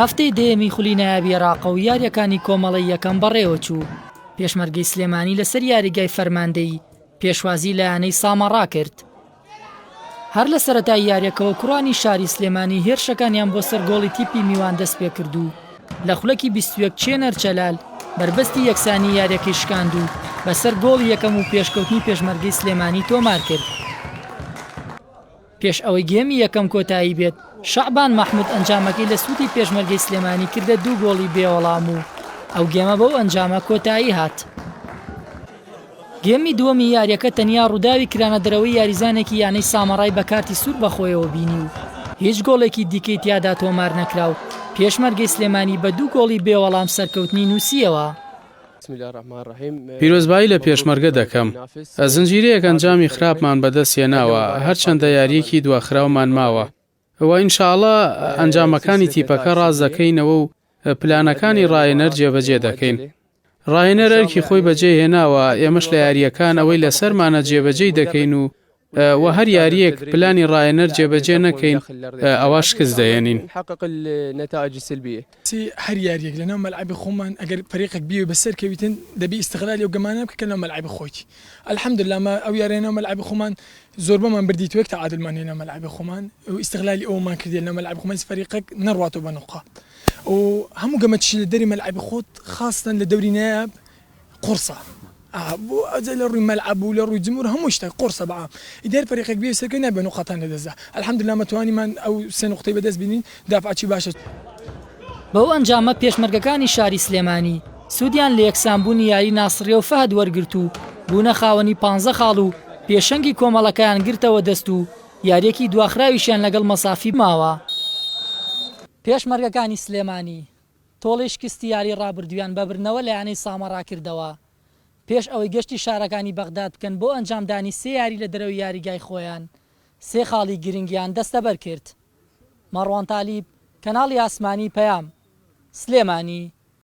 هەفتەی دەیەمی خولی نایابی عێراقە و یارییەکانی کۆمەڵەی یەکەم بەڕێوەچوو، پێشمەرگەی سلێمانی لەسەر یاریگای فەرماندەیی پێشوازی لە یانەی سامەڕا کرد. هەر لە سەرەتای یارییەکەوە کوڕانی شاری سلێمانی هێرشەکانیان بۆ سەر گۆڵی تیپی میوان دەستپێکرد و لە خولەکی 21 چێنەر چەلال بەربەستی یەکسانی یارییەکەی شکاند و بەسەر گۆڵی یەکەم و پێشکەوتنی پێشمەرگەی سلێمانی تۆمارکرد. پێش ئەوەی گێمی یەکەم کۆتایی بێت، شەعبان مەحمود ئەنجامەکەی لە سوودی پێشمەرگەی سلێمانی کردە دوو گۆڵی بێوەڵام و ئەو گێمە بەو ئەنجامە کۆتایی هات. گێمی دووەمی یارییەکە تەنیا رووداوی کرانە دەرەوەی یاریزانێکی یانەی سامەڕای بە کارتی سوور بەخۆیەوە بینی و هیچ گۆڵێکی دیکەی تیادا تۆمار نەکرا و پێشمەرگەی سلێمانی بە دوو گۆڵی بێوەڵام سەرکەوتنی نووسییەوە. پیرۆزبایی لە پێشمەرگە دەکەم. زنجیرەیەک ئەنجامی خراپمان بەدەستهێناوە، هەرچەندە یارییەکی دواخراومان ماوە و ئینشاڵڵا ئەنجامەکانی تیپەکە ڕاست دەکەینەوە و پلانەکانی ڕاهێنەر جێبەجێ دەکەین. ڕاهێنەر ئەرکی خۆی بەجێهێناوە، ئێمەش لە یارییەکان ئەوەی لەسەرمانە جێبەجێی دەکەین و وە هەر یارییەک پلانی ڕاهێنەر جێبەجێ نەکەین ئەوا شکست دەهێنین. هەر یاریەک لەناو مەلعەبی خۆمان ئەگەر فەریقێک بیەوێ بەسەر کەویتن دەبی ئیستغلالی ئەو گەمانە بکە کە لەناو مەلعەبی خۆیتی الحمدللە ئەمە ئەو یاریە ناو مەلعەبی خۆمان زۆربەمان بردیتەوە یەک تەعادولمان هەیە ناو مەلعەبی خۆمان و ئیستغلالی ئەوەمان کردیە لەناو مەلعەبی خۆمان هیچ فەریقێک نەڕواتەوە بە نوقات و هەموو گەمە چی لە دەری مەلعەبی خۆت خاستەن لە دەوری نایاب قوڕسە بۆ ئەجە لە ڕووی مەلعەب و لە ڕووی جمهور هەموو شتێک قوڕسە بەعام ئیدار فەریقێک بێ سەرکەوی نابێ نوقەتان لە دەست دا الحمدللە مە توانیمان ئەو سێ نوقتەی بەدەست بینین دافعەکی باشە. بەو ئەنجامە پێشمەرگەکانی شاری سلێمانی سوودیان لە یەکسانبوونی یاری ناسڕیە و فەهد وەرگرت و بوونە خاوەنی پانزە خاڵ و پێشەنگی کۆمەڵەکەیان گرتەوە دەست و یارییەکی دواخراویشیان لەگەڵ مەسافی ماوە. پێشمەرگەکانی سلێمانی تۆڵەی شکستی یاری رابردوویان بە بردنەوە لە یانەی سامەڕا کردەوە، پێش ئەوەی گەشتی شارەکانی بەغداد بکەن بۆ ئەنجامدانی سێ یاری لە دەرەوەی یاریگای خۆیان، سێ خاڵی گرنگیان دەستەبەر کرد. مەڕوان تالیب، کەناڵی ئاسمانی پەیام، سلێمانی.